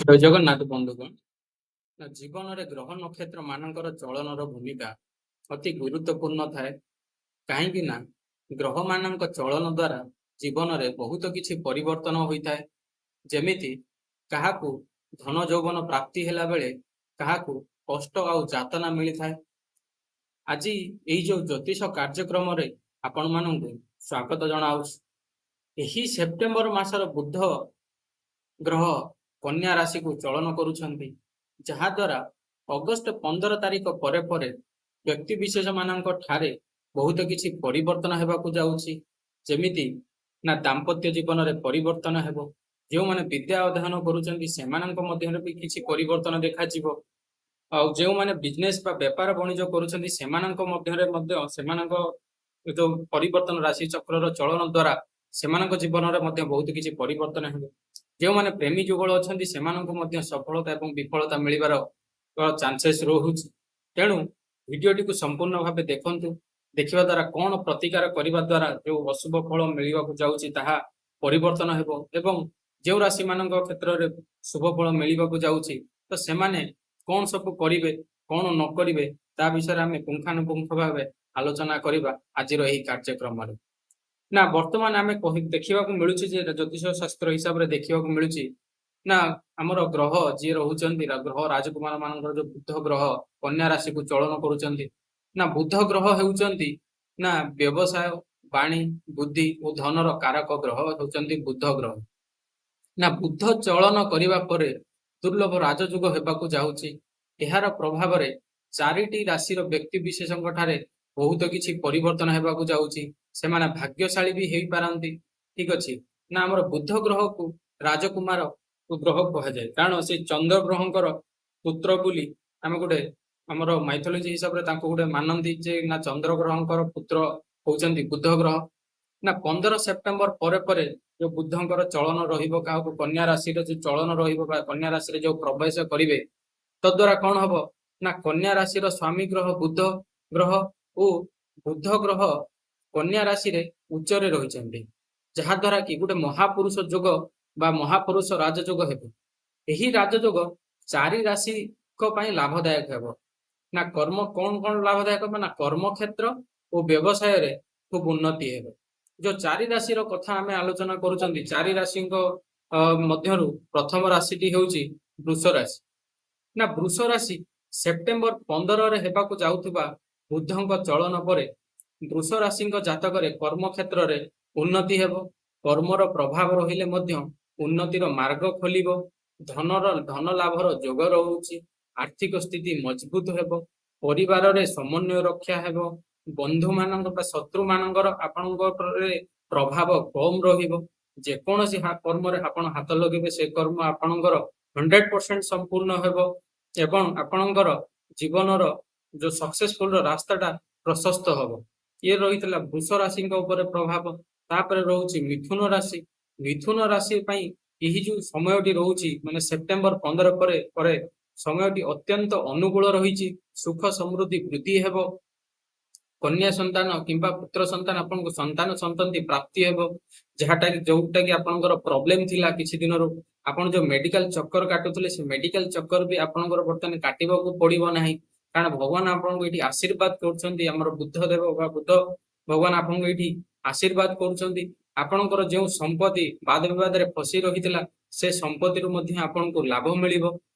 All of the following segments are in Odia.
ଜୟ ଜଗନ୍ନାଥ ବନ୍ଧୁଗଣ। ନା ଜୀବନରେ ଗ୍ରହ ନକ୍ଷତ୍ର ମାନଙ୍କର ଚଳନର ଭୂମିକା ଅତି ଗୁରୁତ୍ୱପୂର୍ଣ୍ଣ ଥାଏ, କାହିଁକି ନା ଗ୍ରହମାନଙ୍କ ଚଳନ ଦ୍ୱାରା ଜୀବନରେ ବହୁତ କିଛି ପରିବର୍ତ୍ତନ ହୋଇଥାଏ। ଯେମିତି କାହାକୁ ଧନ ଯୌବନ ପ୍ରାପ୍ତି ହେଲା ବେଳେ କାହାକୁ କଷ୍ଟ ଆଉ ଯାତନା ମିଳିଥାଏ। ଆଜି ଏଇ ଯୋଉ ଜ୍ୟୋତିଷ କାର୍ଯ୍ୟକ୍ରମରେ ଆପଣମାନଙ୍କୁ ସ୍ୱାଗତ ଜଣାଉଛି। ଏହି ସେପ୍ଟେମ୍ବର ମାସର ବୁଧ ଗ୍ରହ କନ୍ୟା ରାଶିକୁ ଚଳନ କରୁଛନ୍ତି, ଯାହାଦ୍ୱାରା ଅଗଷ୍ଟ 15 ତାରିଖ ପରେ ପରେ ବ୍ୟକ୍ତି ବିଶେଷ ମାନଙ୍କ ଠାରେ ବହୁତ କିଛି ପରିବର୍ତ୍ତନ ହେବାକୁ ଯାଉଛି। ଯେମିତି ନା ଦାମ୍ପତ୍ୟ ଜୀବନରେ ପରିବର୍ତ୍ତନ ହେବ, ଯେଉଁମାନେ ବିଦ୍ୟା ଅଧ୍ୟୟନ କରୁଛନ୍ତି ସେମାନଙ୍କ ମଧ୍ୟରେ ବି କିଛି ପରିବର୍ତ୍ତନ ଦେଖାଯିବ, ଆଉ ଯେଉଁମାନେ ବିଜନେସ ବା ବେପାର ବଣିଜ କରୁଛନ୍ତି ସେମାନଙ୍କ ମଧ୍ୟରେ ମଧ୍ୟ ସେମାନଙ୍କ ଯୋଉ ପରିବର୍ତ୍ତନ ରାଶି ଚକ୍ରର ଚଳନ ଦ୍ୱାରା ସେମାନଙ୍କ ଜୀବନରେ ମଧ୍ୟ ବହୁତ କିଛି ପରିବର୍ତ୍ତନ ହେବ। ଯେଉଁମାନେ ପ୍ରେମୀ ଯୁଗଳ ଅଛନ୍ତି ସେମାନଙ୍କୁ ମଧ୍ୟ ସଫଳତା ଏବଂ ବିଫଳତା ମିଳିବାର ଚାନ୍ସେସ୍ ରହୁଛି। ତେଣୁ ଭିଡିଓଟିକୁ ସମ୍ପୂର୍ଣ୍ଣ ଭାବେ ଦେଖନ୍ତୁ। ଦେଖିବା ଦ୍ୱାରା କଣ ପ୍ରତିକାର କରିବା ଦ୍ୱାରା ଯୋଉ ଅଶୁଭ ଫଳ ମିଳିବାକୁ ଯାଉଛି ତାହା ପରିବର୍ତ୍ତନ ହେବ, ଏବଂ ଯେଉଁ ରାଶିମାନଙ୍କ କ୍ଷେତ୍ରରେ ଶୁଭ ଫଳ ମିଳିବାକୁ ଯାଉଛି ତ ସେମାନେ କଣ ସବୁ କରିବେ କଣ ନ କରିବେ ତା ବିଷୟରେ ଆମେ ପୁଙ୍ଖାନୁପୁଙ୍ଖ ଭାବେ ଆଲୋଚନା କରିବା ଆଜିର ଏହି କାର୍ଯ୍ୟକ୍ରମରେ। ନା ବର୍ତ୍ତମାନ ଆମେ ଦେଖିବାକୁ ମିଳୁଛି ଯେ ଜ୍ୟୋତିଷ ଶାସ୍ତ୍ର ହିସାବରେ ଦେଖିବାକୁ ମିଳୁଛି ନା ଆମର ଗ୍ରହ ଯିଏ ରହୁଛନ୍ତି ଗ୍ରହ ରାଜକୁମାର ମାନଙ୍କର ଯୋଉ ବୁଧ ଗ୍ରହ କନ୍ୟା ରାଶିକୁ ଚଳନ କରୁଛନ୍ତି। ନା ବୁଧ ଗ୍ରହ ହେଉଛନ୍ତି ନା ବ୍ୟବସାୟ, ବାଣୀ, ବୁଦ୍ଧି ଓ ଧନର କାରକ ଗ୍ରହ ହେଉଛନ୍ତି ବୁଧ ଗ୍ରହ। ନା ବୁଧ ଚଳନ କରିବା ପରେ ଦୁର୍ଲଭ ରାଜଯୋଗ ହେବାକୁ ଯାଉଛି। ଏହାର ପ୍ରଭାବରେ 4ଟି ରାଶିର ବ୍ୟକ୍ତି ବିଶେଷଙ୍କ ଠାରେ ବହୁତ କିଛି ପରିବର୍ତ୍ତନ ହେବାକୁ ଯାଉଛି। ସେମାନେ ଭାଗ୍ୟଶାଳୀ ବି ହେଇପାରନ୍ତି। ଠିକ ଅଛି ନା ଆମର ବୁଧ ଗ୍ରହକୁ ରାଜକୁମାର ଗ୍ରହ କୁହାଯାଏ, କାରଣ ସେ ଚନ୍ଦ୍ର ଗ୍ରହଙ୍କର ପୁତ୍ର ବୋଲି ଆମେ ଗୋଟେ ଆମର ମାଇଥୋଲୋଜି ହିସାବରେ ତାଙ୍କୁ ଗୋଟେ ମାନନ୍ତି ଯେ ନା ଚନ୍ଦ୍ର ଗ୍ରହଙ୍କର ପୁତ୍ର ହଉଛନ୍ତି ବୁଧ ଗ୍ରହ। ନା 15 ସେପ୍ଟେମ୍ବର ପରେ ପରେ ଯୋଉ ବୁଧଙ୍କର ଚଳନ ରହିବ କାହାକୁ କନ୍ୟା ରାଶିର ଯୋଉ ଚଳନ ରହିବ ବା କନ୍ୟା ରାଶିରେ ଯୋଉ ପ୍ରବେଶ କରିବେ ତଦ୍ୱାରା କଣ ହବ ନା କନ୍ୟା ରାଶିର ସ୍ୱାମୀ ଗ୍ରହ ବୁଧ ଗ୍ରହ ଓ ବୁଧ ଗ୍ରହ କନ୍ୟା ରାଶିରେ ଉଚ୍ଚରେ ରହିଛନ୍ତି, ଯାହାଦ୍ୱାରା କି ଗୋଟେ ମହାପୁରୁଷ ଯୋଗ ବା ମହାପୁରୁଷ ରାଜଯୋଗ ହେବ। ଏହି ରାଜଯୋଗ 4 ରାଶିଙ୍କ ପାଇଁ ଲାଭଦାୟକ ହେବ। ନା କର୍ମ କଣ କଣ ଲାଭଦାୟକ ହେବ ନା କର୍ମକ୍ଷେତ୍ର ଓ ବ୍ୟବସାୟରେ ଖୁବ ଉନ୍ନତି ହେବ। ଯୋଉ 4 ରାଶିର କଥା ଆମେ ଆଲୋଚନା କରୁଛନ୍ତି, 4 ରାଶିଙ୍କ ମଧ୍ୟରୁ ପ୍ରଥମ ରାଶିଟି ହେଉଛି ବୃଷ ରାଶି। ନା ବୃଷ ରାଶି ସେପ୍ଟେମ୍ବର 15ରେ ହେବାକୁ ଯାଉଥିବା ବୁଧଙ୍କ ଚଳନ ପରେ ବୃଷ ରାଶିଙ୍କ ଜାତକରେ କର୍ମକ୍ଷେତ୍ରରେ ଉନ୍ନତି ହେବ। କର୍ମର ପ୍ରଭାବ ରହିଲେ ମଧ୍ୟ ଉନ୍ନତିର ମାର୍ଗ ଖୋଲିବ। ଧନ ଲାଭର ଯୋଗ ରହୁଛି। ଆର୍ଥିକ ସ୍ଥିତି ମଜବୁତ ହେବ। ପରିବାରରେ ସମନ୍ୱୟ ରକ୍ଷା ହେବ। ବନ୍ଧୁମାନଙ୍କ ବା ଶତ୍ରୁମାନଙ୍କର ଆପଣଙ୍କ ଉପରେ ପ୍ରଭାବ କମ ରହିବ। ଯେକୌଣସି କର୍ମରେ ଆପଣ ହାତ ଲଗେଇବେ ସେ କର୍ମ ଆପଣଙ୍କର 100% ସମ୍ପୂର୍ଣ୍ଣ ହେବ ଏବଂ ଆପଣଙ୍କର ଜୀବନର ଯୋଉ ସକ୍ସେସଫୁଲର ରାସ୍ତାଟା ପ୍ରଶସ୍ତ ହବ। ଇଏ ରହିଥିଲା ବୃଷ ରାଶିଙ୍କ ଉପରେ ପ୍ରଭାବ। ତାପରେ ରହୁଛି ମିଥୁନ ରାଶି। ମିଥୁନ ରାଶି ପାଇଁ ଏହି ଯୋଉ ସମୟଟି ରହୁଛି ମାନେ ସେପ୍ଟେମ୍ବର 15 ପରେ ପରେ ସମୟଟି ଅତ୍ୟନ୍ତ ଅନୁକୂଳ ରହିଛି। ସୁଖ ସମୃଦ୍ଧି ବୃଦ୍ଧି ହେବ। କନ୍ୟା ସନ୍ତାନ କିମ୍ବା ପୁତ୍ର ସନ୍ତାନ ଆପଣଙ୍କୁ ସନ୍ତାନ ସନ୍ତତି ପ୍ରାପ୍ତି ହେବ, ଯୋଉଟା କି ଆପଣଙ୍କର ପ୍ରୋବ୍ଲେମ ଥିଲା କିଛି ଦିନରୁ। ଆପଣ ଯୋଉ ମେଡିକାଲ ଚକ୍କର କାଟୁଥିଲେ ସେ ମେଡିକାଲ ଚକ୍କର ବି ଆପଣଙ୍କର ବର୍ତ୍ତମାନ କାଟିବାକୁ ପଡିବ ନାହିଁ, କାରଣ ଭଗବାନ ଆପଣଙ୍କୁ ଏଇଠି ଆଶୀର୍ବାଦ କରୁଛନ୍ତି। ଆମର ବୁଦ୍ଧ ଦେବ ବା ବୁଦ୍ଧ ଭଗବାନ ଆପଣଙ୍କୁ ଏଇଠି ଆଶୀର୍ବାଦ କରୁଛନ୍ତି। ଆପଣଙ୍କର ଯେଉଁ ସମ୍ପତ୍ତି ବାଦ ବିବାଦରେ ଫସି ରହିଥିଲା ସେ ସମ୍ପତ୍ତିରୁ ମଧ୍ୟ ଆପଣଙ୍କୁ ଲାଭ ମିଳିବ।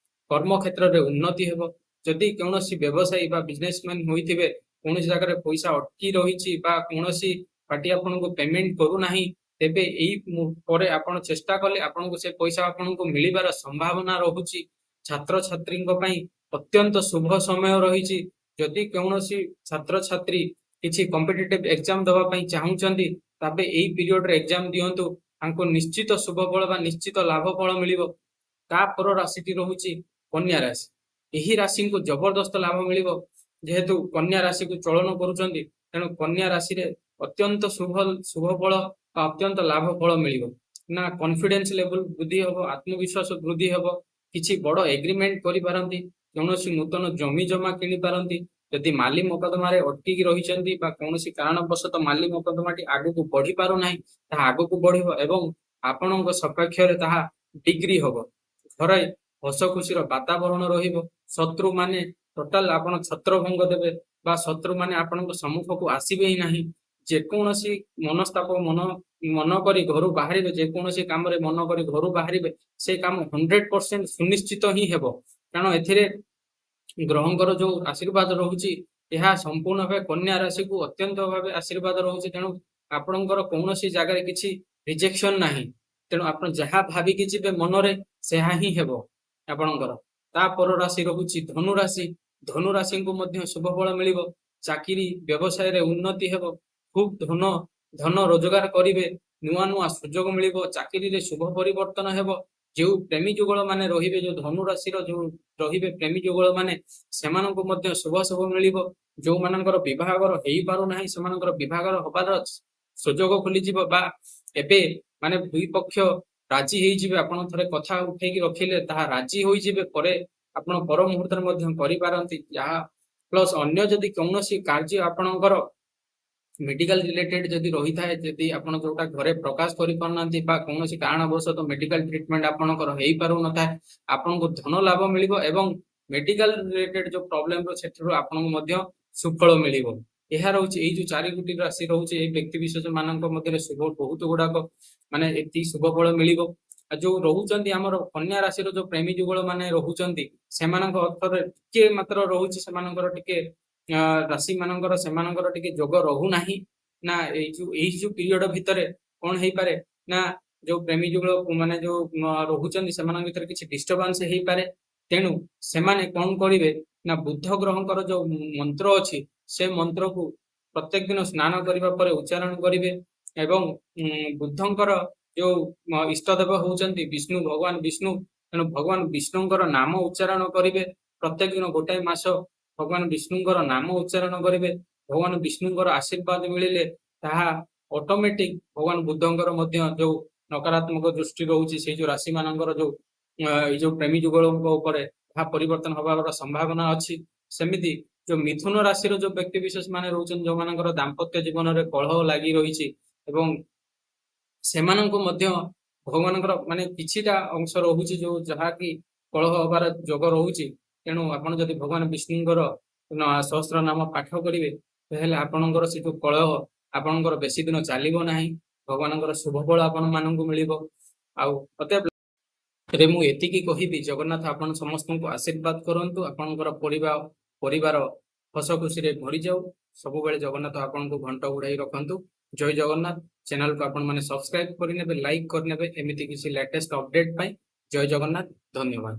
କର୍ମକ୍ଷେତ୍ରରେ ଉନ୍ନତି ହେବ। ଯଦି କୌଣସି ବ୍ୟବସାୟୀ ବା ବିଜନେସମ୍ୟାନ ହୋଇଥିବେ, କୌଣସି ଜାଗାରେ ପଇସା ଅଟକି ରହିଛି ବା କୌଣସି ପାର୍ଟି ଆପଣଙ୍କୁ ପେମେଣ୍ଟ କରୁନାହିଁ, ତେବେ ଏଇ ପରେ ଆପଣ ଚେଷ୍ଟା କଲେ ଆପଣଙ୍କୁ ସେ ପଇସା ଆପଣଙ୍କୁ ମିଳିବାର ସମ୍ଭାବନା ରହୁଛି। ଛାତ୍ରଛାତ୍ରୀଙ୍କ ପାଇଁ ଅତ୍ୟନ୍ତ ଶୁଭ ସମୟ ରହିଛି। ଯଦି କୌଣସି ଛାତ୍ରଛାତ୍ରୀ କିଛି କମ୍ପିଟେଟିଭ ଏକ୍ଜାମ ଦେବା ପାଇଁ ଚାହୁଁଛନ୍ତି ତେବେ ଏଇ ପିରିୟଡରେ ଏକ୍ଜାମ ଦିଅନ୍ତୁ, ତାଙ୍କୁ ନିଶ୍ଚିତ ଶୁଭ ଫଳ ବା ନିଶ୍ଚିତ ଲାଭ ଫଳ ମିଳିବ। ତାପର ରାଶିଟି ରହୁଛି କନ୍ୟା ରାଶି। ଏହି ରାଶିଙ୍କୁ ଜବରଦସ୍ତ ଲାଭ ମିଳିବ। ଯେହେତୁ କନ୍ୟା ରାଶିକୁ ଚଳନ କରୁଛନ୍ତି, ତେଣୁ କନ୍ୟା ରାଶିରେ ଅତ୍ୟନ୍ତ ଶୁଭ ଫଳ ବା ଅତ୍ୟନ୍ତ ଲାଭ ଫଳ ମିଳିବ। ନା କନଫିଡେନ୍ସ ଲେଭେଲ ବୃଦ୍ଧି ହେବ, ଆତ୍ମବିଶ୍ୱାସ ବୃଦ୍ଧି ହେବ। କିଛି ବଡ ଏଗ୍ରିମେଣ୍ଟ କରିପାରନ୍ତି, କୌଣସି ନୂତନ ଜମି ଜମା କିଣିପାରନ୍ତି। ଯଦି ମାଲି ମକଦ୍ଦମାରେ ଅଟକିକି ରହିଛନ୍ତି ବା କୌଣସି କାରଣବଶତଃ ମାଲି ମକଦ୍ଦମାଟି ଆଗକୁ ବଢି ପାରୁନାହିଁ, ତାହା ଆଗକୁ ବଢିବ ଏବଂ ଆପଣଙ୍କ ସପକ୍ଷରେ ତାହା ଡିଗ୍ରୀ ହବ। ଘରେ ହସ ଖୁସିର ବାତାବରଣ ରହିବ। ଶତ୍ରୁମାନେ ଟୋଟାଲ ଆପଣ ଛତ୍ରଭଙ୍ଗ ଦେବେ ବା ଶତ୍ରୁମାନେ ଆପଣଙ୍କ ସମ୍ମୁଖକୁ ଆସିବେ ହିଁ ନାହିଁ। ଯେକୌଣସି ମନସ୍ତାପ ମନ ମନ କରି ଘରୁ ବାହାରିବେ, ଯେକୌଣସି କାମରେ ମନ କରି ଘରୁ ବାହାରିବେ, ସେ କାମ 100% ସୁନିଶ୍ଚିତ ହିଁ ହେବ। କାରଣ ଏଥିରେ ଗ୍ରହଙ୍କର ଯୋଉ ଆଶୀର୍ବାଦ ରହୁଛି, ଏହା ସମ୍ପୂର୍ଣ୍ଣ ଭାବେ କନ୍ୟା ରାଶିକୁ ଅତ୍ୟନ୍ତ ଭାବେ ଆଶୀର୍ବାଦ ରହୁଛି। ତେଣୁ ଆପଣଙ୍କର କୌଣସି ଜାଗାରେ କିଛି ରିଜେକ୍ସନ ନାହିଁ। ତେଣୁ ଆପଣ ଯାହା ଭାବିକି ଯିବେ ମନରେ, ସେହା ହିଁ ହେବ ଆପଣଙ୍କର। ତାପର ରାଶି ରହୁଛି ଧନୁ ରାଶି। ଧନୁ ରାଶିଙ୍କୁ ମଧ୍ୟ ଶୁଭ ଫଳ ମିଳିବ। ଚାକିରି ବ୍ୟବସାୟରେ ଉନ୍ନତି ହେବ, ଖୁବ ଧନ ଧନ ରୋଜଗାର କରିବେ, ନୂଆ ନୂଆ ସୁଯୋଗ ମିଳିବ, ଚାକିରିରେ ଶୁଭ ପରିବର୍ତ୍ତନ ହେବ। ଯେଉଁ ପ୍ରେମୀ ଯୁଗଳ ମାନେ ରହିବେ, ଯୋଉ ଧନୁ ରାଶିର ଯୋଉ ରହିବେ ପ୍ରେମୀ ଯୁଗଳ ମାନେ, ସେମାନଙ୍କୁ ମଧ୍ୟ ଶୁଭ ଶୁଭ ମିଳିବ। ଯୋଉମାନଙ୍କର ବିବାହଘର ହେଇପାରୁନାହିଁ, ସେମାନଙ୍କର ବିବାହଘର ହବାର ସୁଯୋଗ ଖୋଲିଯିବ ବା ଏବେ ମାନେ ଦୁଇ ପକ୍ଷ ରାଜି ହେଇଯିବେ। ଆପଣ ଥରେ କଥା ଉଠେଇକି ରଖିଲେ ତାହା ରାଜି ହୋଇଯିବେ, ପରେ ଆପଣ ପର ମୁହୂର୍ତ୍ତରେ ମଧ୍ୟ କରିପାରନ୍ତି। ଯାହା ପ୍ଲସ ଅନ୍ୟ ଯଦି କୌଣସି କାର୍ଯ୍ୟ ଆପଣଙ୍କର ମେଡିକାଲ ରିଲେଟେଡ ଯଦି ରହିଥାଏ, ଯଦି ଆପଣ ଯୋଉଟା ଘରେ ପ୍ରକାଶ କରିପାରୁନାହାନ୍ତି ବା କୌଣସି କାରଣବଶତଃ ମେଡିକାଲ ଟ୍ରିଟମେଣ୍ଟ ଆପଣଙ୍କର ହେଇପାରୁନଥାଏ, ଆପଣଙ୍କୁ ଧନ ଲାଭ ମିଳିବ ଏବଂ ମେଡିକାଲ ରିଲେଟେଡ ଯୋଉ ପ୍ରୋବ୍ଲେମ ସେଥିରୁ ଆପଣଙ୍କୁ ମଧ୍ୟ ସୁଫଳ ମିଳିବ। ଏହା ରହୁଛି ଏଇ ଯୋଉ ଚାରି ଗୋଟି ରାଶି ରହୁଛି, ଏଇ ବ୍ୟକ୍ତି ବିଶେଷ ମାନଙ୍କ ମଧ୍ୟରେ ଶୁଭ ବହୁତ ଗୁଡାକ ମାନେ ଏତିକି ଶୁଭ ଫଳ ମିଳିବ। ଆଉ ଯୋଉ ରହୁଛନ୍ତି ଆମର କନ୍ୟା ରାଶିର ଯୋଉ ପ୍ରେମୀ ଯୁଗଳ ମାନେ ରହୁଛନ୍ତି, ସେମାନଙ୍କ ଅର୍ଥରେ ଟିକେ ମାତ୍ର ରହୁଛି, ସେମାନଙ୍କର ଟିକେ ରାଶି ମାନଙ୍କର ସେମାନଙ୍କର ଟିକେ ଯୋଗ ରହୁନାହିଁ ନା ଏଇ ଯୋଉ ପିରିୟଡ ଭିତରେ କଣ ହେଇପାରେ ନା ଯୋଉ ପ୍ରେମୀ ଯୁଗଳ ମାନେ ଯୋଉ ରହୁଛନ୍ତି, ସେମାନଙ୍କ ଭିତରେ କିଛି ଡିଷ୍ଟର୍ବାନ୍ସ ହେଇପାରେ। ତେଣୁ ସେମାନେ କଣ କରିବେ ନା ବୁଧ ଗ୍ରହଙ୍କର ଯୋଉ ମନ୍ତ୍ର ଅଛି, ସେ ମନ୍ତ୍ରକୁ ପ୍ରତ୍ୟେକ ଦିନ ସ୍ନାନ କରିବା ପରେ ଉଚ୍ଚାରଣ କରିବେ ଏବଂ ବୁଧଙ୍କର ଯୋଉ ଇଷ୍ଟଦେବ ହଉଛନ୍ତି ବିଷ୍ଣୁ, ଭଗବାନ ବିଷ୍ଣୁ, ତେଣୁ ଭଗବାନ ବିଷ୍ଣୁଙ୍କର ନାମ ଉଚ୍ଚାରଣ କରିବେ। ପ୍ରତ୍ୟେକ ଦିନ ଗୋଟାଏ ମାସ ଭଗବାନ ବିଷ୍ଣୁଙ୍କର ନାମ ଉଚ୍ଚାରଣ କରିବେ। ଭଗବାନ ବିଷ୍ଣୁଙ୍କର ଆଶୀର୍ବାଦ ମିଳିଲେ ତାହା ଅଟୋମେଟିକ ଭଗବାନ ବୁଧଙ୍କର ମଧ୍ୟ ଯୋଉ ନକାରାତ୍ମକ ଦୃଷ୍ଟି ରହୁଛି ସେଇ ଯୋଉ ରାଶି ମାନଙ୍କର ଯୋଉ ଏଇ ଯୋଉ ପ୍ରେମୀ ଯୁଗଳଙ୍କ ଉପରେ, ତାହା ପରିବର୍ତ୍ତନ ହବାର ସମ୍ଭାବନା ଅଛି। ସେମିତି ଯୋଉ ମିଥୁନ ରାଶିର ଯୋଉ ବ୍ୟକ୍ତି ବିଶେଷ ମାନେ ରହୁଛନ୍ତି, ଯୋଉମାନଙ୍କର ଦାମ୍ପତ୍ୟ ଜୀବନରେ କଳହ ଲାଗି ରହିଛି ଏବଂ ସେମାନଙ୍କୁ ମଧ୍ୟ ଭଗବାନଙ୍କର ମାନେ କିଛିଟା ଅଂଶ ରହୁଛି ଯୋଉ ଯାହାକି କଳହ ହବାର ଯୋଗ ରହୁଛି। ତେଣୁ ଆପଣ ଯଦି ଭଗବାନ ବିଷ୍ଣୁଙ୍କର ସହସ୍ର ନାମ ପାଠ କରିବେ, ତାହେଲେ ଆପଣଙ୍କର ସେ ଯୋଉ କଳହ ଆପଣଙ୍କର ବେଶୀ ଦିନ ଚାଲିବ ନାହିଁ। ଭଗବାନଙ୍କର ଶୁଭ ଫଳ ଆପଣ ମାନଙ୍କୁ ମିଳିବ। ଆଉ ଅତଏବ ମୁଁ ଏତିକି କହିବି, ଜଗନ୍ନାଥ ଆପଣ ସମସ୍ତଙ୍କୁ ଆଶୀର୍ବାଦ କରନ୍ତୁ। ଆପଣଙ୍କର ପରିବାର ହସ ଖୁସିରେ ଭରିଯାଉ ସବୁବେଳେ। ଜଗନ୍ନାଥ ଆପଣଙ୍କୁ ଘଣ୍ଟ ଘୋଡାଇ ରଖନ୍ତୁ। ଜୟ ଜଗନ୍ନାଥ। ଚ୍ୟାନେଲକୁ ଆପଣ ମାନେ ସବସ୍କ୍ରାଇବ କରିନେବେ, ଲାଇକ୍ କରିନେବେ ଏମିତି କିଛି ଲେଟେଷ୍ଟ ଅପଡେଟ ପାଇଁ। ଜୟ ଜଗନ୍ନାଥ, ଧନ୍ୟବାଦ।